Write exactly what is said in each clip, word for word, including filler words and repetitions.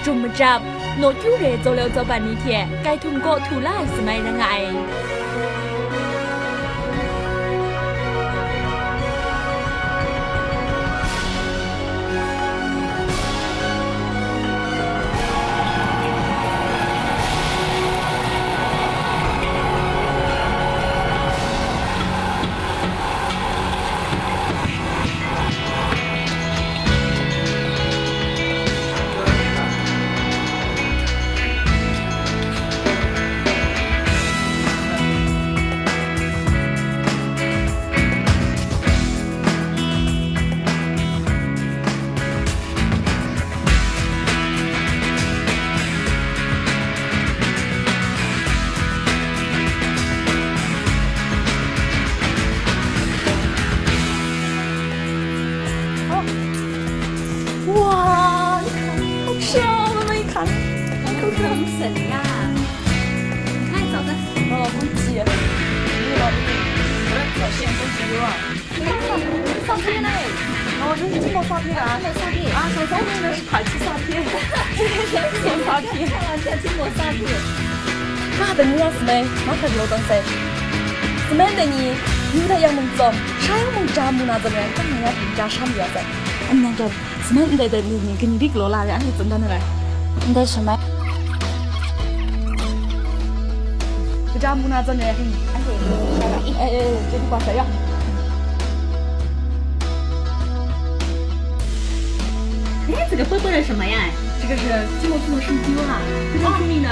Jum majap, nawkyu re zaw leu zaw ban ni hte kai htum kaw htu la ai samai rai nga ai. Wow, 你看，好吃啊！慢慢一看，好吃。很神呀！你看，早上，哦，很挤。你老弟，我要表现，都挤了。 沙爹嘞？哦，这是寂寞沙爹啊。寂寞沙爹。啊，小时候那个是排斥沙爹，寂寞沙爹。看完这寂寞沙爹。 Nga dan ni a samai, ma hkra galaw tawn sai. Samai ndai ni, yu hta yang mung tsawm, sha yang mung ja mu na zawn rai, kang na ya pyi ja sha mayu ai sai. Anhte nan jan, samai ndai dai ni ni, kaning di galaw la re, anhte tsun dan ai. Ndai samai. Kaja mu na zawn e, eh, eh, eh, chyeju kaba sai ya. 哎，这个薄薄的什么呀？这个是寂寞寂寞深秋啊，非常出名的，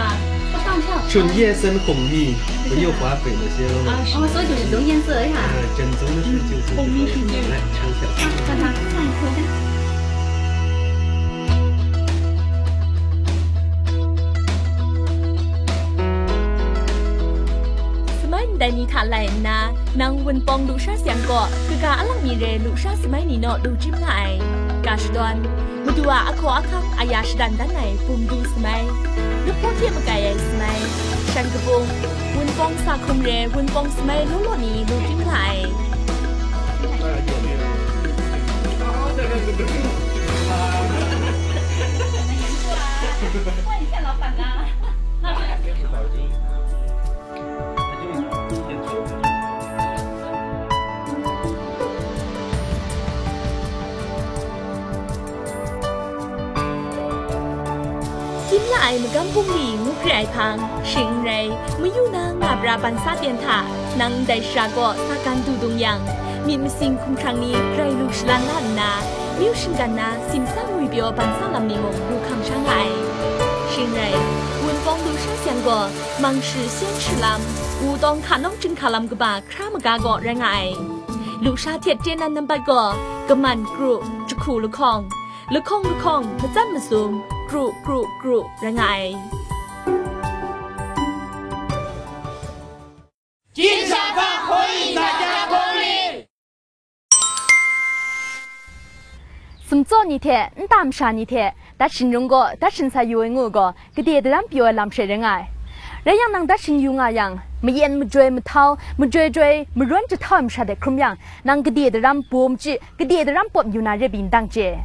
它上跳。 Chun ye sen hkung mi, wenyo hpa hpe na she lo. 啊，是。哦，所以就是这种颜色呀。 哎，正宗的深秋，红米深秋。 来，尝一下。 看看看看看。 Samai ndai ni hta lai nna, nang wunpawng lusha sayang kaw, kaga alang mi re lusha samai ni naw lu chyim nga ai. Ga shadawn, madu a ahkaw ahkang aya shadan dan ai bum du samai, lahpaw hte makai ai samai, shan kabung, wunpawng sa hkum re wunpawng samai law law ni lu chyim nga ai. 换一下老板啦。 Chyim la ai magam bungli ngu hkre ai hpang, shing n rai, mayu na nga pra bansa ten hta, nang ndai shara kaw sa gan du dung yang, myit masin hkumhkrang ni grai lu shalan la nna, myu shinggan na simsa ngwi pyaw bansa lam ni mung lu hkam sha nga ai. Shing n rai, wunpawng lusha sayang gaw, mangshi syen shalam, wutawng hka nawng chyinghka lam kaba hkra maga gaw rai nga ai. Lusha hte ten nan nambat gaw, kaman kru, jahku lahkawng, lahkawng lahkawng, matsan masum, kru, kru, kru, rai nga ai. 金沙发可以大家光临。 Sumtsaw ni hte nta masha ni hte dat shin rung gaw dat shin sai yu ai ngu gaw, gade daram pyaw ai lam hte rai nga ai. Rai yang, nang dat shin yu nga yang, mayen majoi mahtau, majoi joi marawn jahtau ai masha de hkrum yang, nang gade daram baw machyi, gade daram pawp yu na re pyi n dang chye.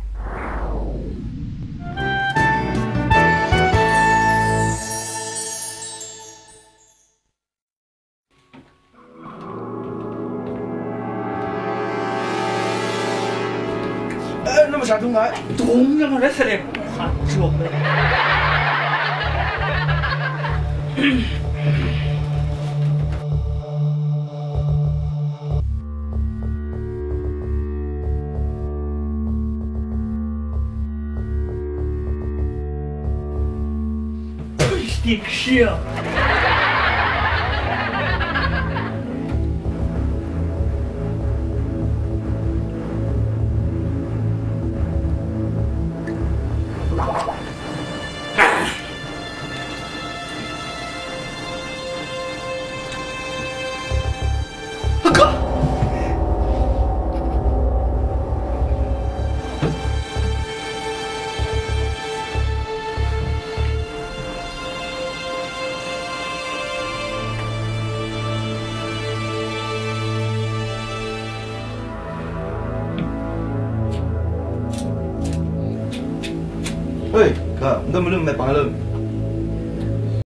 哎，那么啥，东来，咚，那么来，这里，哈，中了。 Richtig schön. N tawn malum, met pang ai lum.